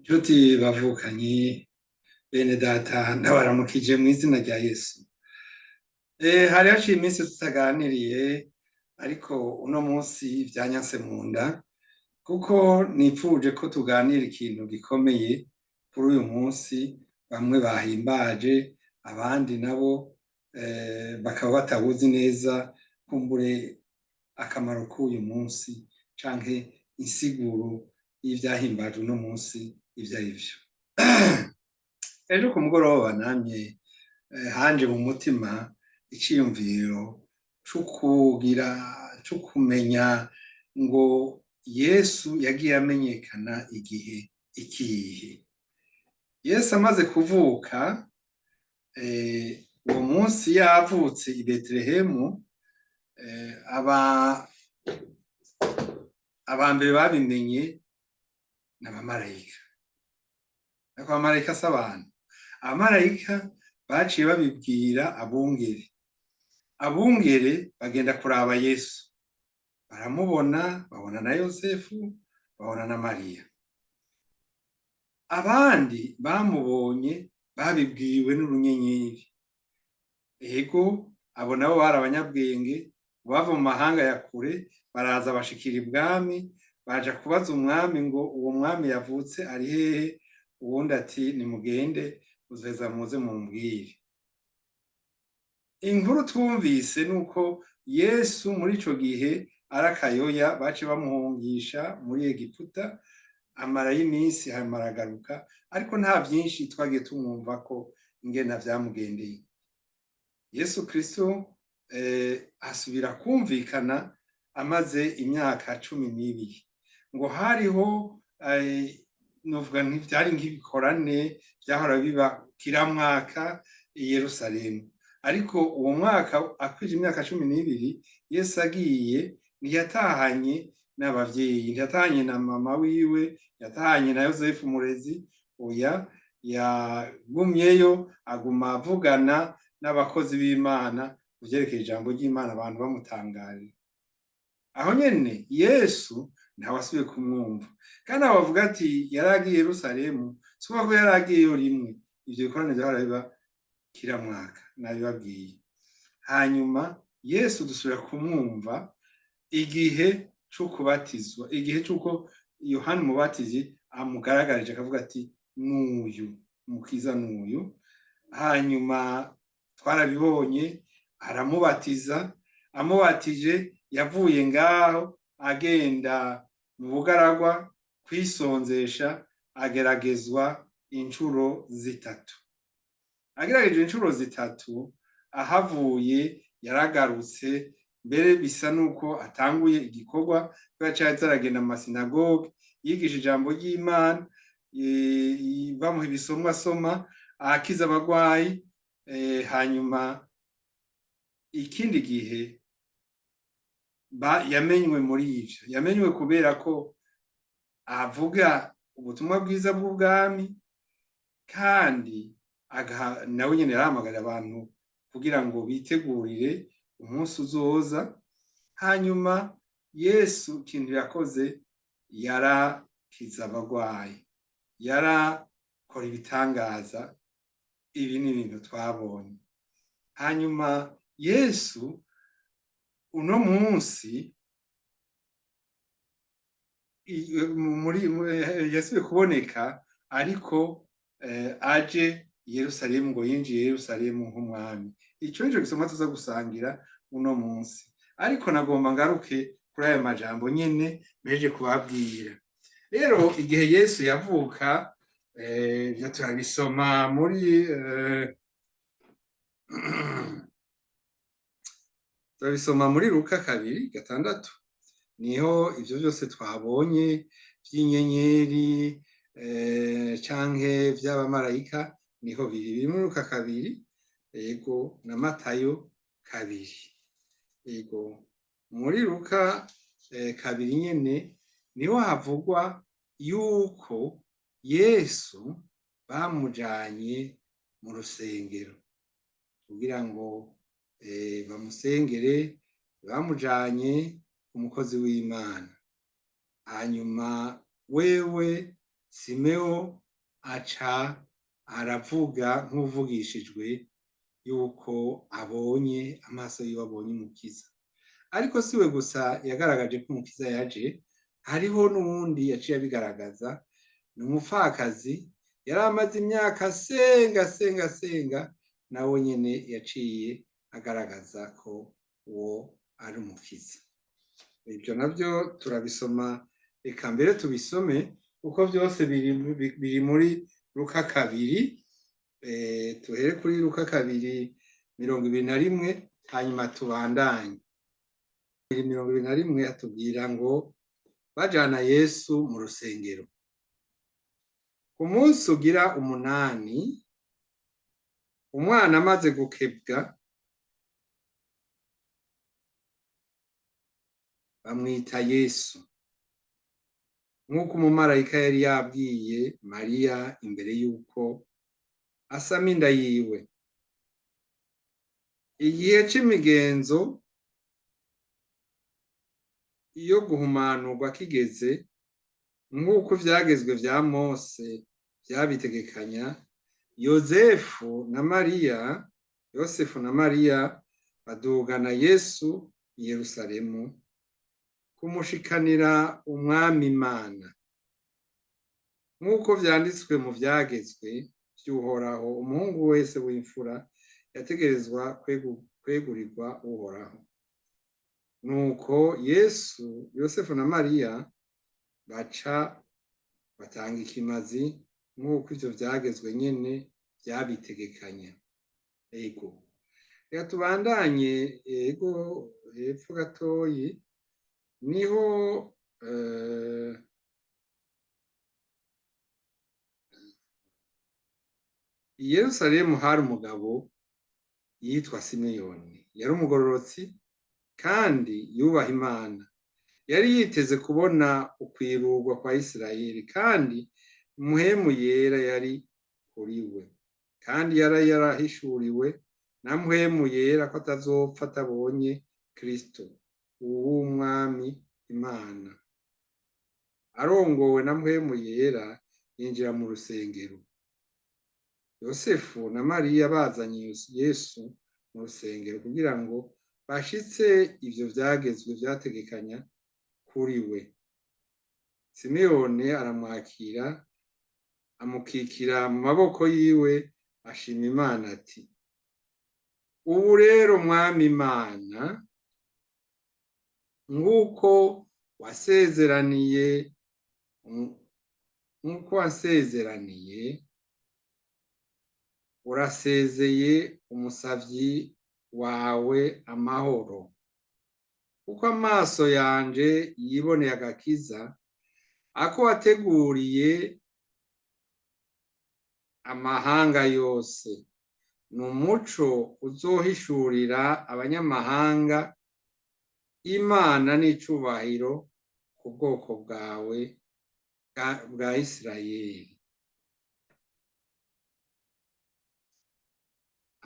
Nshuti bavukanyi, bene data, ndabaramukije mu izina rya Yesu. Hari haciye iminsi tutaganiriye, ariko uno munsi vyanyanse mu nda kuko nipfuje ko tuganira ikintu gikomeye kuri uyu munsi bamwe bahimbaje, abandi nabo bakaba batawuzi neza, kumbure akamaro k'uyu munsi canke insiguro y'ivyahimbajwe uno munsi ivyo ari vyo. Ejo ku mugoroba namye hanje mu mutima iciyumviro c'ukugira c'ukumenya ngo Yesu yagiye amenyekana igihe ikihe. Yesu amaze kuvuka, uwo munsi yavutse i Betelehemu, aba mbere babimenye n'abamarayika. Ariko abamarayika si abantu. Abamarayika baciye babibwira abungere. Abungere bagenda kuraba Yesu. Baramubona, babona na Yosefu, babona na Mariya. Abandi bamubonye babibwiwe n'urunyenyeri. Ego, abo nabo bari abanyabwenge, bava mu mahanga ya kure, baraza bashikira ibwami, baja kubaza umwami ngo uwo mwami yavutse ari hehe? Uwundi ati nimugende uzeza muze mumbwire. Inkuru twumvise nuko Yesu muri ico gihe ari akayoya, baciye bamuhungisha muri Egiputa, amarayo iminsi, hanyuma aragaruka, ariko nta vyinshi twagiye tumwumvako ingene vyamugendeye. Yesu Kristo asubira kumvikana amaze imyaka 12. Ngo hariho novuga ntivyari nk'ibikorane vyahora biba kiramwaka i Yerusalemu. Ariko uwo mwaka akwije imyaka 12, Yesu agiye ntiyatahanye n'abavyeyi, ntiyatahanye na mama wiwe, yatahanye na Yosefu Murezi, oya, yagumyeyo aguma avugana n'abakozi b'Imana kuvyerekeye ijambo ry'Imana, abantu bamutangarira. Aho nyene Yesu ntawasubiye kumwumva. Kandi abo bavuga ati yaragiye Yerusalemu, si ukuvuga ko yaragiyeyo rimwe, ivyo bikorane vyahora biba kiramwaka, nabibabwiye. Hanyuma Yesu dusubira kumwumva igihe co kubatizwa, igihe c'uko Yohani Umubatizi amugaragarije akavuga ati n'uyu mukiza n'uyu. Hanyuma twarabibonye aramubatiza, amubatije yavuye ngaho agenda mu bugaragwa kwisonzesha, ageragezwa incuro zitatu. Agerageje incuro zitatu, ahavuye yaragarutse, mbere bisa nuko atanguye igikorwa, kubera caza aragenda mu masinagoge yigisha ijambo ry'Imana, bamuha ibisomwa asoma, akiza abagwayi. Hanyuma ikindi gihe yamenywe muri ivyo, yamenywe kubera ko avuga ubutumwa bwiza bw'ubwami, kandi nawe nyene yarahamagarira abantu kugira ngo bitegurire umunsi uzoza. Hanyuma Yesu ikintu yakoze, yarakiza abagwayi, yarakora ibitangaza, ibi ni ibintu twabonye. Hanyuma Yesu uno munsi muri yasubiye kuboneka, ariko aje i Yerusalemu, ngo yinjiye Yerusalemu nk'umwami. Ico nico gisomwa tuza gusangira uno munsi. Ariko nagomba ngaruke kuri ayo majambo nyene mpejeje kubabwira. Rero igihe Yesu yavuka, ivyo turabisoma muri Luka 2:6, niho ivyo vyose twabonye vy'inyenyeri canke vy'abamarayika niho biri. Biri muri Luka 2, ego, na Matayo 2. Ego, muri Luka 2 nyene niho havugwa yuko Yesu bamujanye mu rusengero kugira ngo bamusengere, bamujanye umukozi w'Imana. Hanyuma wewe Simewo aca aravuga nk'uvugishijwe yuko abonye amaso yiwe, abonye Umukiza. Ariko siwe gusa yagaragaje ko Umukiza yaje, hariho n'uwundi yaciye abigaragaza. Ni umupfakazi yari amaze imyaka asenga, asenga, asenga, nawe nyene yaciye agaragaza ko uwo ari Umukiza. Ibyo nabyo turabisoma, reka mbere tubisome kuko byose biri muri Luka 2. Tuhere kuri Luka 2:21, hanyuma tubandanye. 21 atubwira ngo bajana Yesu mu rusengero. Ku munsi ugira 8, umwana amaze gukebwa, bamwita Yesu, nk'uko umumarayika yari yabwiye Mariya imbere y'uko asama inda yiwe. Igihe c'imigenzo yo guhumanurwa kigeze, nk'uko ivyagezwe vya Mose vyabitegekanya, Yosefu na Mariya badugana Yesu i Yerusalemu kumushikanira Umwami Imana. Nk'uko vyanditswe mu vyagezwe vy'Uhoraho, umuhungu wese w'imfura yategerezwa kwegurirwa Uhoraho. Nuko Yesu, Yosefu na Mariya baca batanga ikimazi nk'uko ivyo vyagezwe nyene vyabitegekanya. Ego, reka tubandanye. Ego, hepfo gatoyi niho i Yerusalemu hari umugabo yitwa Simeyoni, yari umugororotsi kandi yubaha Imana. Yari yiteze kubona ukwirurwa kwa Isirayeli, kandi Muhemu Yera yari kuri we, kandi yari yarahishuriwe na Muhemu Yera ko atazopfa atabonye Kristo uw'Umwami Imana. Arongowe na Muhemu Yera, yinjira mu rusengero. Yosefu na Mariya bazanye Yesu mu rusengero kugira ngo bashitse ivyo vyagezwe vyategekanya kuri we. Simeyoni aramwakira, amukikira mu maboko yiwe, ashima Imana ati: "Ubu rero, Mwami Imana, nk'uko wasezeraniye, urasezeye umusavyi wawe amahoro, kuko amaso yanje yiboneye agakiza ako wateguriye amahanga yose, ni umuco uzohishurira abanyamahanga Imana n'icubahiro ku bwoko bwawe bwa Isirayeli."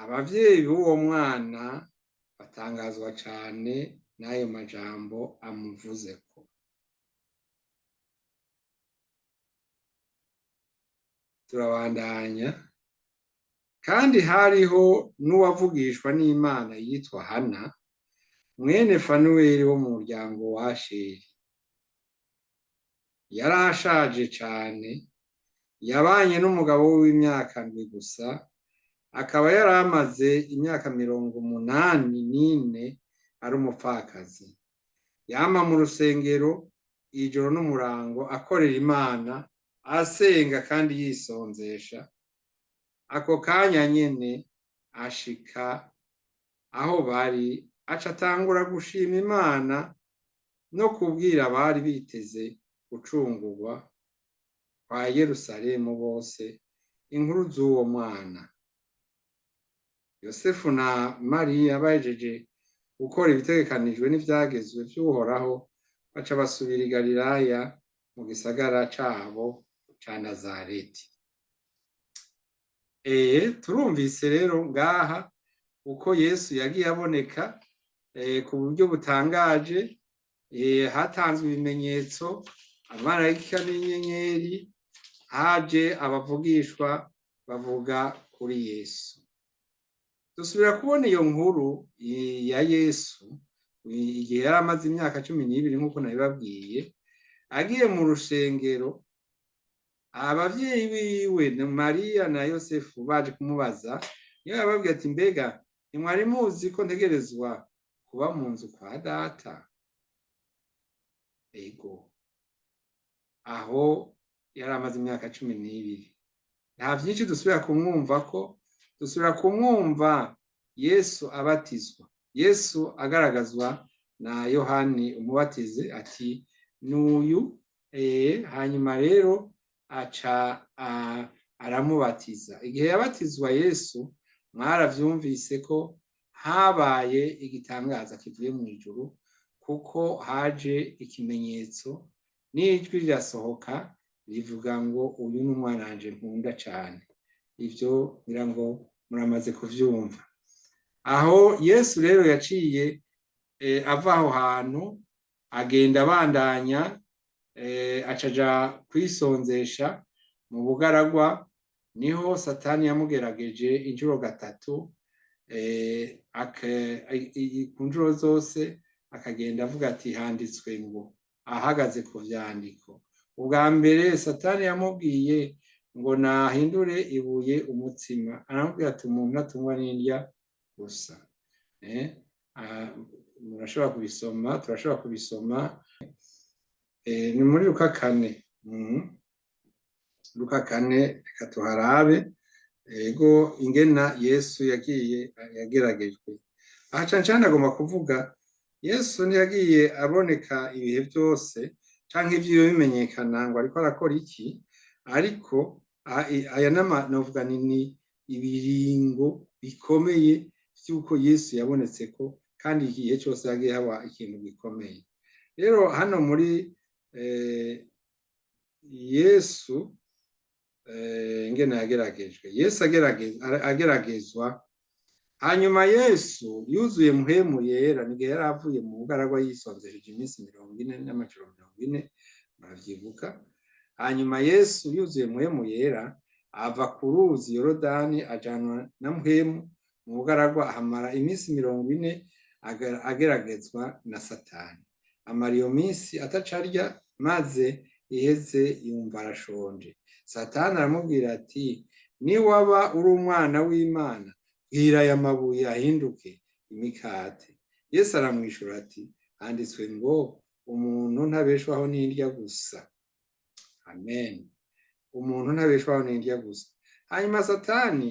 Abavyeyi b'uwo mwana batangazwa cane n'ayo majambo amuvuzeko. Turabandanya. Kandi hariho n'uwavugishwa n'Imana yitwa Hana, mwene Fanuweli wo mu muryango wa Asheri. Yari ashaje cane, yabanye n'umugabo w'imyaka 7 gusa, akaba yari amaze imyaka 84 ari umupfakazi. Yama mu rusengero ijoro n'umurango, akorera Imana, asenga kandi yisonzesha. Ako kanya nyene ashika aho bari, aca atangura gushima Imana no kubwira abari biteze gucungurwa kwa Yerusalemu bose inkuru z'uwo mwana. Yosefu na Mariya bahejeje gukora ibitegekanijwe n'ivyagezwe vy'Uhoraho, baca basubira i Galilaya mu gisagara cabo ca Nazareti. Turumvise rero ngaha uko Yesu yagiye aboneka ku buryo butangaje. Hatanzwe ibimenyetso, abamarayika n'inyenyeri. Haje abavugishwa bavuga kuri Yesu. Dusubira kubona iyo nkuru ya Yesu igihe yari amaze imyaka 12, nk'uko nabibabwiye, agiye mu rusengero. Abavyeyi biwe Mariya na Yosefu baje kumubaza, niyo yababwiye ati: "Mbega ntimwari muzi ko ntegerezwa kuba mu nzu kwa Data?" Ego, aho yari amaze imyaka 12. Nta vyinshi dusubira kumwumva ko dusubira kumwumva Yesu abatizwa, Yesu agaragazwa na Yohani Umubatize ati: "N'uyu." Hanyuma rero aca aramubatiza. Igihe yabatizwa Yesu, mwaravyumvise ko habaye igitangaza kivuye mu ijuru, kuko haje ikimenyetso n'ijwi rirasohoka rivuga ngo: "Uyu ni umwana wanje nkunda cane." Ivyo ngira ngo muramaze kuvyumva. Aho Yesu rero yaciye ava aho hantu, agenda abandanya, acaja kwisonzesha mu bugaragwa. Niho Satani yamugerageje inshuro gatatu. Ku nshuro zose akagenda avuga ati: "Handitswe ngo", ahagaze ku vyandiko. Ubwa mbere Satani yamubwiye ngo nahindure ibuye umutsima. Aramubwira ati: "Umuntu atungwa n'indya gusa." Murashobora kubisoma, turashobora kubisoma, ni muri Luka 4. Luka 4, reka tuharabe. Ego, ingena Yesu yagiye yageragejwe. Aha cane cane agomba kuvuga Yesu ntiyagiye aboneka ibihe byose canke ivyiwe bimenyekana ngo ariko arakora iki, ariko aya nama novuga ni ibiringo bikomeye vy'uko Yesu yabonetse ko, kandi igihe cyose yagiye haba ikintu gikomeye. Rero hano muri Yesu ingene yageragejwe, Yesu ageragezwa. Hanyuma Yesu yuzuye Mpwemu Yera, nigihe yari avuye mu bugaragwa yisonzesheje iminsi 40 n'amajoro 40, muravyibuka. Hanyuma Yesu yuzuye Mpwemu Yera ava ku ruzi Yorodani, ajanwa na Mpwemu mu bugaragwa, ahamara iminsi 40 ageragezwa na Satani. Amara iyo minsi atacarya, maze iheze yumva arashonje. Satani aramubwira ati: "Niwaba uri umwana w'Imana, bwira aya mabuye ahinduke imikate." Yesu aramwishura ati: "Handitswe ngo: umuntu ntabeshwaho n'indya gusa." Amen. Umuntu ntabeshwaho n'indya gusa. Hanyuma Satani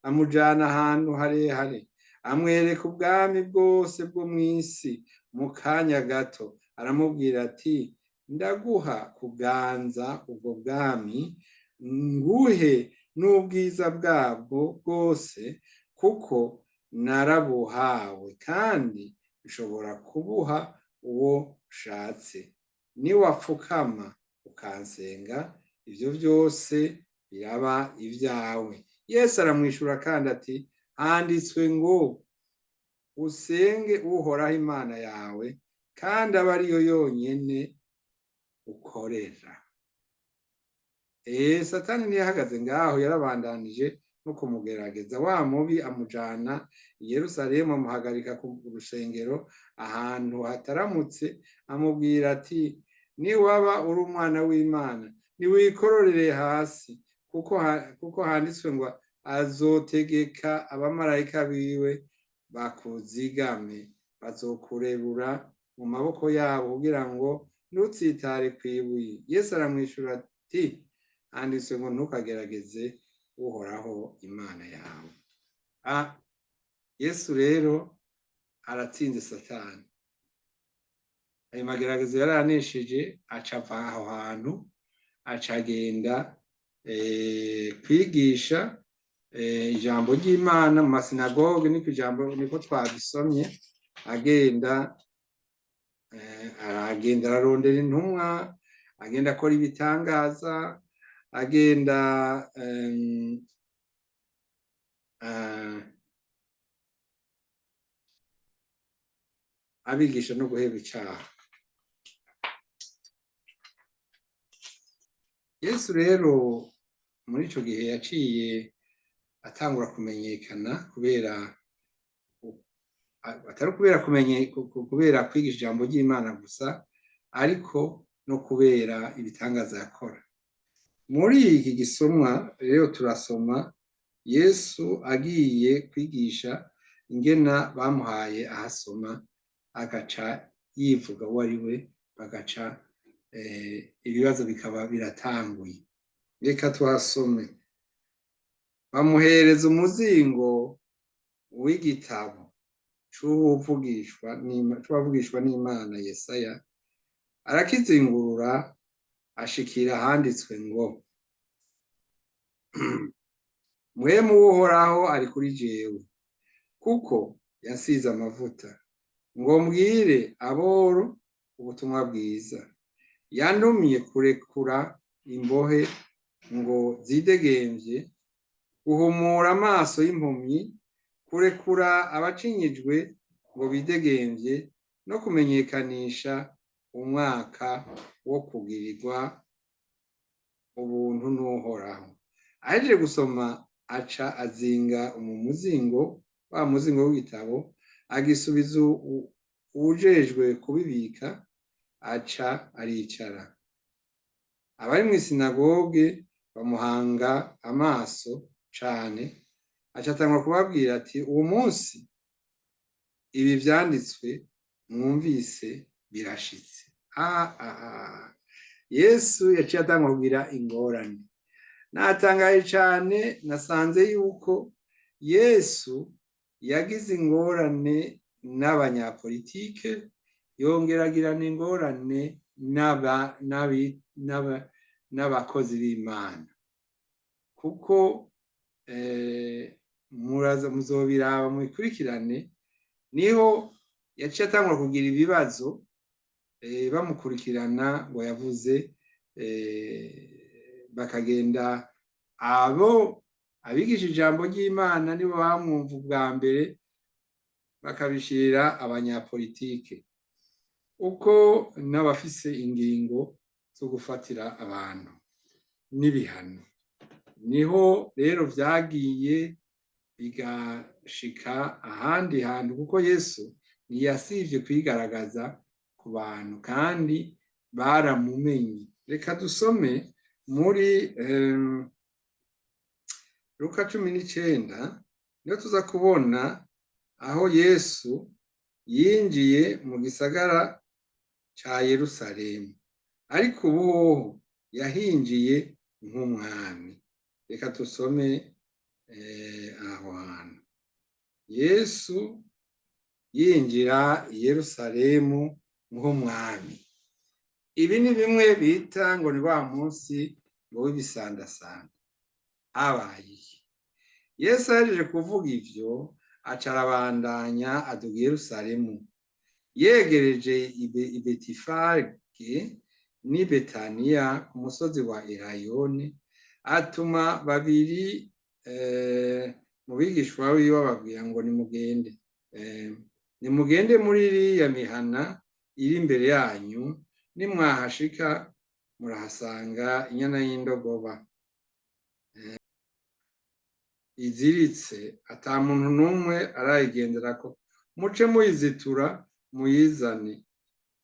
amujana ahantu harehare, amwereka ubwami bwose bwo mw'isi mu kanya gato. Aramubwira ati: "Ndaguha kuganza ubwo bwami, nguhe n'ubwiza bwabwo bwose, kuko narabuhawe kandi nshobora kubuha uwo nshatse. Niwapfukama ukansenga, ivyo byose biraba ibyawe." Yesu aramwishura kandi ati: "Handitswe ngo: usenge Uhoraho Imana yawe, kandi abe ariyo yonyene ukorera." Satani ntiyahagaze ngaho, yarabandanije no kumugerageza. Wa mubi amujana i Yerusalemu, amuhagarika ku rusengero ahantu hataramutse, amubwira ati: "Niwaba uri umwana w'Imana, niwikororere hasi, kuko handitswe ngo: azotegeka abamarayika biwe bakuzigame, bazokurebura mu maboko yabo kugira ngo ntutsitare kw'ibuye." Yesu aramwishura ati: "Handitswe ngo: ntukagerageze Uhoraho Imana yawe." Yesu rero aratsinze Satani. Ayo mageragezo yaranesheje, aca ava aho hantu, aca agenda kwigisha ijambo ry'Imana mu masinagoge. Niko ijambo, niko twabisomye. Agenda aragenda ararondera intumwa, agenda akora ibitangaza, agenda abigisha no guheba icaha. Yesu rero muri ico gihe yaciye atangura kumenyekana kubera atari kubera kubera kwigisha ijambo ry'Imana gusa, ariko no kubera ibitangaza yakora. Muri iki gisomwa rero turasoma Yesu agiye kwigisha ingena bamuhaye ahasoma, agaca yivuga uwo ari we, bagaca ibibazo bikaba biratanguye. Reka tuhasome. Bamuhereza umuzingo w'igitabo c'uwavugishwa n'Imana Yesaya, arakizingurura ashikira ahanditswe ngo: Mpwemu w'Uhoraho ari kuri jewe, kuko yansize amavuta ngo mbwire aboro ubutumwa bwiza, yantumye kurekura imbohe ngo zidegemvye, guhumura amaso y'impumyi, kurekura abacinyijwe ngo bidegemvye, no kumenyekanisha umwaka wo kugirirwa ubuntu n'Uhoraho. Ahejeje gusoma aca azinga mu muzingo, wa muzingo w'igitabo, agisubiza uwujejwe kubibika, aca aricara. Abari mw'isinagoge bamuhanga amaso cane, aca atangura kubabwira ati: uwo munsi ibi vyanditswe mwumvise birashitse. Yesu yaciye atangura kugira ingorane. Natangaye cane, nasanze yuko Yesu yagize ingorane n'abanyapolitike, yongera agirana ingorane n'abakozi b'Imana, kuko muraza muzobiraba mubikurikirane. Niho yaciye atangura kugira ibibazo, bamukurikirana ngo yavuze, bakagenda abo abigisha ijambo ry'Imana nibo bamwumva ubwa mbere, bakabishirira abanyapolitike uko n'abafise ingingo zo gufatira abantu n'ibihano. Niho rero vyagiye bigashika ahandi hantu, kuko Yesu ntiyasivye kwigaragaza ku bantu kandi baramumenye. Reka dusome muri Luka 19, niho tuza kubona aho Yesu yinjiye mu gisagara ca Yerusalemu, ariko ubu hoho yahinjiye nk'umwami. Reka dusome aho hantu Yesu yinjira i Yerusalemu nk'umwami. Ibi ni bimwe bita ngo ni wa munsi ngo w'ibisandasanda. Habaye iki? Yesu ahejeje kuvuga ivyo, aca arabandanya aduga i Yerusalemu. Yegereje i Betifage n'i Betaniya ku musozi wa Erayoni, atuma babiri mu bigishwa biwe, ababwira ngo: nimugende, nimugende muri iriya mihana iri imbere yanyu, nimwahashika murahasanga inyana y'indogoba iziritse, ata muntu n'umwe arayigenderako, muce muyizitura muyizane.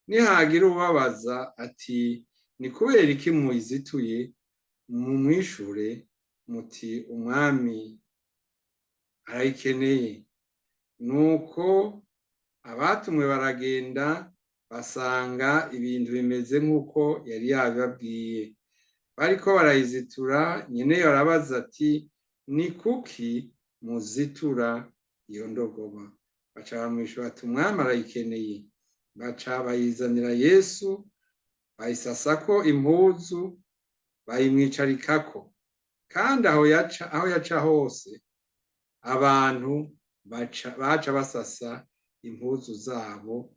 Nihagira ubabaza ati: ni kubera iki muyizituye? Mumwishure muti: umwami arayikeneye. Nuko abatumwe baragenda, basanga ibintu bimeze nk'uko yari yabibabwiye. Bariko barayizitura, nyeneyo arabaza ati: ni kuki muzitura iyo ndogoba? Baca bamwishura ati: umwami arayikeneye. Baca bayizanira Yesu, bayisasako impuzu, bayimwicarikako. Kandi aho yaca hose abantu baca basasa impuzu zabo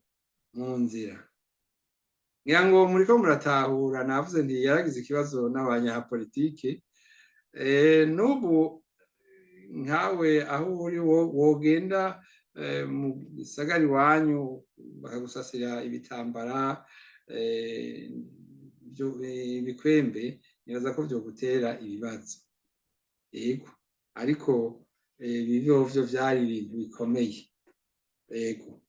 mu nzira. Ngira ngo muriko muratahura. Navuze nti yaragize ikibazo n'abanyapolitike. N'ubu nkawe aho uri wogenda mu gisagara iwanyu bakagusasira ibitambara, ibikwembe, Nibaza ko vyogutera ibibazo. Yego, ariko ibi vyovyo vyari ibintu bikomeye. Yego,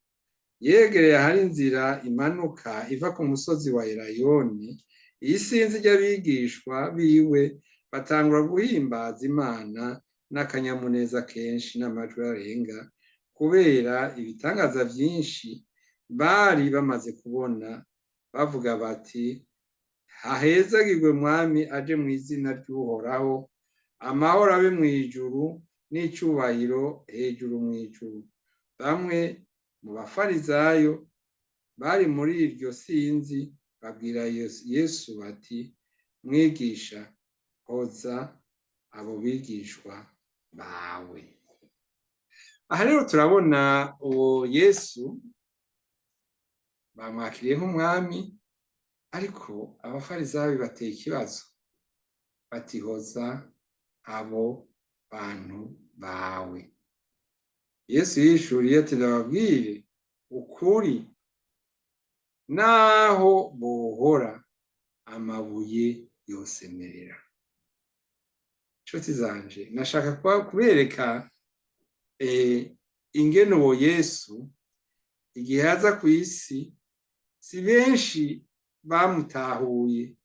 yegereye ahari inzira imanuka iva ku musozi wa Erayoni, isinzi ry'abigishwa biwe batangura guhimbaza Imana n'akanyamuneza kenshi n'amajwi arenga, kubera ibitangaza vyinshi bari bamaze kubona, bavuga bati: "Hahezagirwe mwami aje mu izina ry'Uhoraho, amahoro abe mu ijuru n'icubahiro hejuru mu ijuru." Bamwe mu bafarizayo bari muri iryo sinzi babwira Yesu bati: "Mwigisha, hoza abo bigishwa bawe." Aha rero turabona uwo Yesu bamwakiriye nk'umwami, ariko abafarizayo bateye ikibazo bati: "Hoza abo bantu bawe." Yesu yishuriye ati: "Ndababwire ukuri, naho bohora, amabuye yosemerera." Nshuti zanje, nashaka kubereka ingene uwo Yesu igihe aza ku isi, si benshi bamutahuye,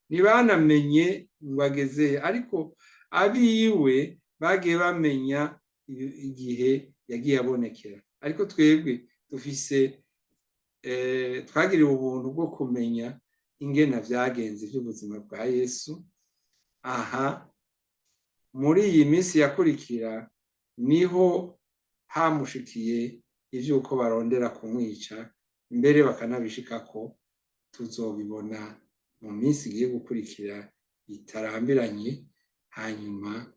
ntibanamenye ngo ageze, ariko abiwe bagiye bamenya igihe yagiye abonekera. Ariko twebwe dufise, twagiriwe ubuntu bwo kumenya ingena vyagenze vy'ubuzima bwa Yesu. Aha muri iyi minsi yakurikira niho hamushikiye ivy'uko barondera kumwica, mbere bakanabishikako. Tuzobibona mu minsi igiye gukurikira itarambiranye. Hanyuma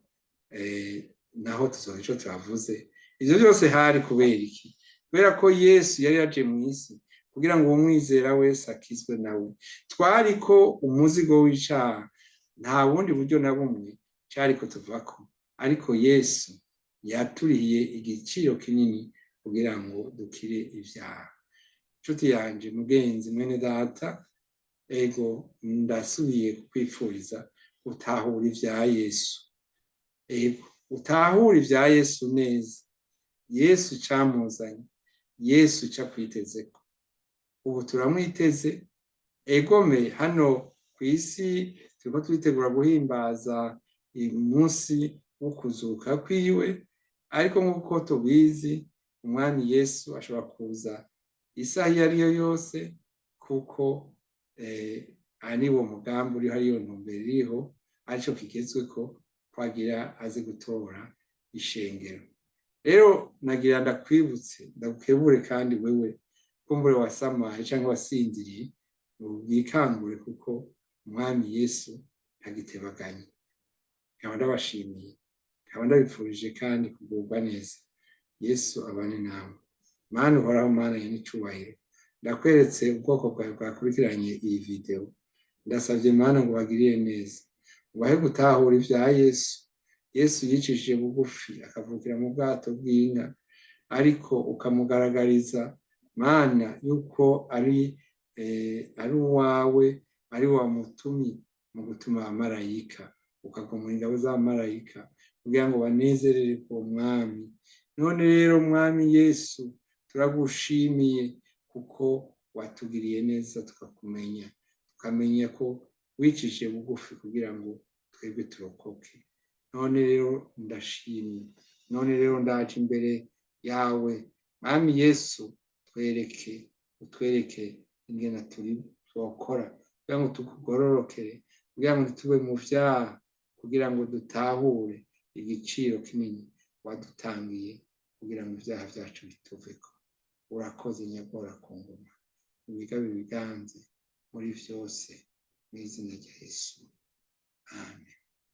naho tuzoba ico tuhavuze. Ivyo vyose hari kubera iki? Kubera ko Yesu yari yaje mw'isi kugira ngo uwumwizera wese akizwe nawe. Twariko umuzigo w'icaha, nta bundi buryo na bumwe cariko tuvako, ariko Yesu yaturihiye igiciro kinini kugira ngo dukire ivyaha. Nshuti yanje, mugenzi, mwene data, ego, ndasubiye kukwifuriza gutahura ivya Yesu. Ego, utahura ivya Yesu neza, Yesu camuzanye, Yesu cakwitezeko. Ubu turamwiteze. Egome, hano kw'isi turiko twitegura guhimbaza umunsi wo kuzuka kwiwe, ariko nk'uko tubizi, umwami Yesu ashobora kuza isaha iyo ariyo yose, kuko ari wo mugambi uriho, ariyo ntumbero iriho, arico kigezweko, kwagira aze gutora ishengero. Rero nagira ndakwibutse, ndagukebure, kandi wewe kumbure wasamaye canke wasinziriye, wikangure, kuko umwami Yesu ntagitebaganye. Nkaba ndabashimiye, nkaba ndabipfurije kandi kugubwa neza. Yesu abane nawe. Mana uhoraho, Mana n'icubahiro, ndakweretse ubwoko bwawe bwakurikiranye iyi video. Ndasavye, Mana, ngo bagirire neza, ubahe gutahura ivya Yesu. Yesu yicishije bugufi akavukira mu bwato bw'inka, ariko ukamugaragariza, Mana, yuko ari uwawe, ari wamutumye mu gutuma abamarayika, ukagomora ingabo z'abamarayika kugira ngo banezerere uwo mwami. None rero, mwami Yesu, turagushimiye kuko watugiriye neza tukakumenya, tukamenya ko wicishije bugufi kugira ngo twebwe turokoke. None rero ndashimye, none rero ndaje imbere yawe, mwami Yesu, twereke, utwereke ingena turi twokora kugira ngo tukugororokere, kugira ngo ntitube mu vyaha, kugira ngo dutahure igiciro kinini wadutangiye kugira ngo ivyaha vyacu bituveko. Urakoze, nyagora ku ngoma, ibigabe biganze muri vyose, mw'izina rya Yesu, amen.